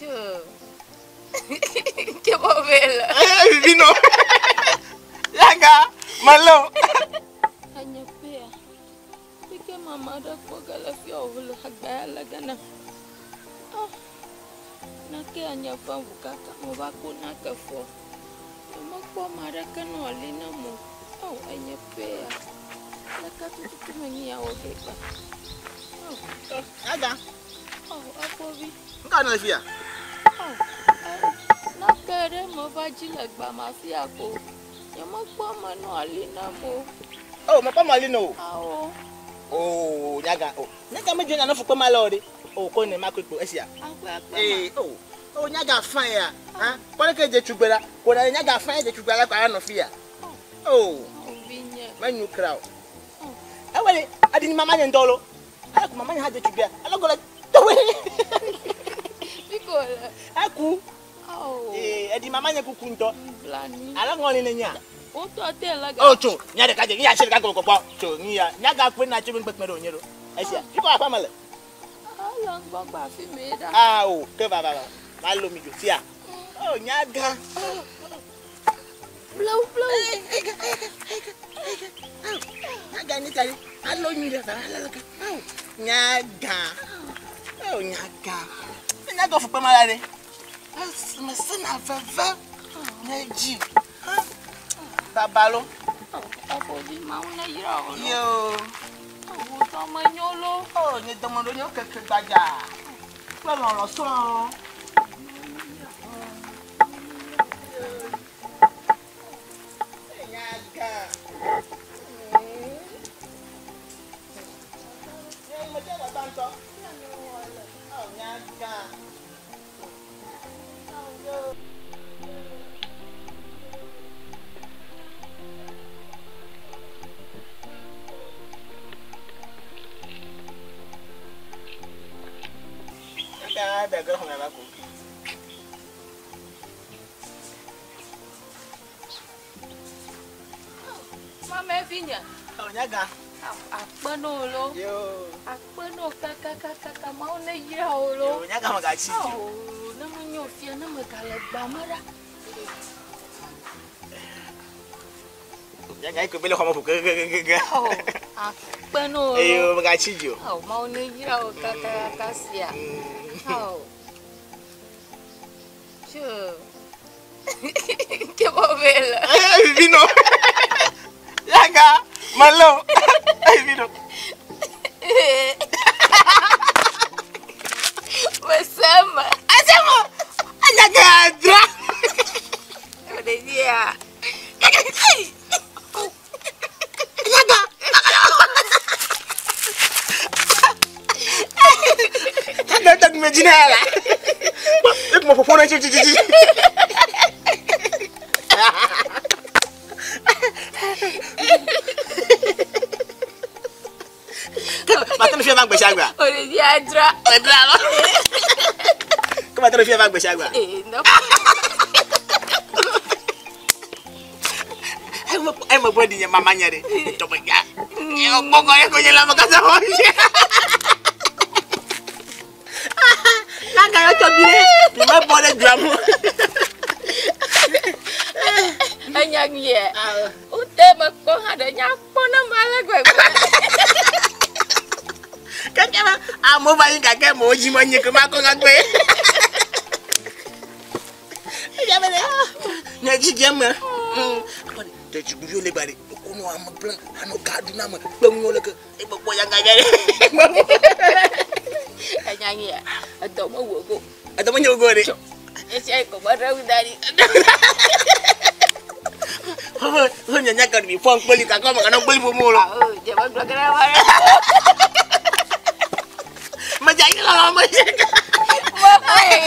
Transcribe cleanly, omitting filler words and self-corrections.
Tso. Ke bɔbɔe le. Vivi nɔ. Yaga, mele o. Enye ƒea. Fike mama ɖe kpɔ ge le fia wòle agba ya le ge na. Ah, nake anye ƒe ŋu kaka meva ku nake fɔ. Nyemekpɔ ame aɖeke nɔ li nam o. Ao, enye ƒea. Leke tututu menyi ya wɔ ge gba. Ao. Yaga. Ao, aƒovi. Nuka nɔ le fia? Ao, nake ɖe meva dzi le gba ma fia ko. Nyemekpɔ ame nɔ ali nam o. Oh, mekpɔ ame ali na o. Ao. Oh, nyaga, oh. Nyaga medze na fukpe ma le o ɖe. Oh, ko ne makui kpo esia. Akpe akpe ma. Eh, oh. Oh, nyaga fa ya. Ha? Kpɔ ɖe ke dze tugbe la. Ko na nyaga fa ya dze tugbe la ko anɔ fia. Oh. Oh, vinye. Menyu kra o. Ewele, adi ni mama nye ŋdɔ lo. Ale ko mama nye hã dze tugbe. Ale ko le towe. Fiko le. Eku. Oh. Eh, edi mama nye kuku ŋutɔ. Blani. Ale ŋɔli ne nya. Wotɔ te le ga. Oh, tso, nya ɖeka dze, nya tsi ɖeka gɔme kpɔkpɔ. Tso, nya, nya ga kpe na tso mi kpekpe ɖe wònye ɖo. Esia, fi kɔ aƒe me le. Ele ŋgbɔgba afi mi ɖa. Ah, o, ke va va va. Va lo mi dzo fia. Oh, nya ga. Blewu blewu. Nya ga ni tari. Alo nyi ɖe va la la. Oh, nya ga. Oh, nya ga. Nya ga fukpe ma la ɖe. Mesena veve nye dzi. Babalo. Aƒovi mawu ne yra wò lo. Yo. Wò dɔme nyo lo. Oh, nye dɔme ɖo nyo keke gbadza. Kple lɔlɔ sɔŋ. Nyaga. Nye metse le gbãtɔ. Oh, nyaga. Mama vinye. Oh, nyaga. Akpe na wò lo. Yo. Akpe na wò kakakakaka mawu ne yra wò lo. Yo, nyaga megatsi dzi o. Ao, ne menyo fia ne megale gba me ɖa. Nyaga yi ko be le xɔme ƒo gegegege. Ao, akpe na wò lo. Eyo, megatsi dzi o. Ao, mawu ne yra wò kakakaka sia. Ao. Tso. Ke bɔbɔe le. Vivi nɔ. Nyaga, mele o. Vivi nɔ. Meseme. Eseme. Nyaga dra. Ɖevia. Nyaga. Nyaga tɔ me dzi na ya la. Ekuma ƒoƒo na tsi tsi tsi. Mate nu fia va gbe sia gbea. Ɖevia dra. Edra lɔ. Ke mate nu fia va gbe sia gbea. Ee, ne. Eme gblɔ ɖi nye mama nye ɖe. Tɔme ya. Gbɔgbɔ ye ko nye la me katã wɔ. Nyaga yɔ tsɔ bi ɖe. Mi me bɔ ɖe dua mu. Enya nyuie. Wote me kpɔ hã ɖe nya kpɔ na me ale gbegbe. Keke be amewo va yi gake amewo dzi menye ke makɔ gagbe. Eya be ɖe nye dzi dze eme. Ɖetugbiviwo le gba ɖe wokɔ ame gblẽ anɔ ga ɖu na ame kpe ŋu leke egbe kpɔ ya gagbe ɖe. Enya nyuie. Edɔ mewɔ go. Edɔ menye go ɖe. Esia yi ko meɖe wu da ɖi. Ho nye nya ka mi fɔ ŋkpeli kakɔ me kanɔ ŋkpeli ƒom o lo. Ao, dze megblɔ ge ɖe ma ɖe. Medze anyi lɔlɔ me. Mekpɔe.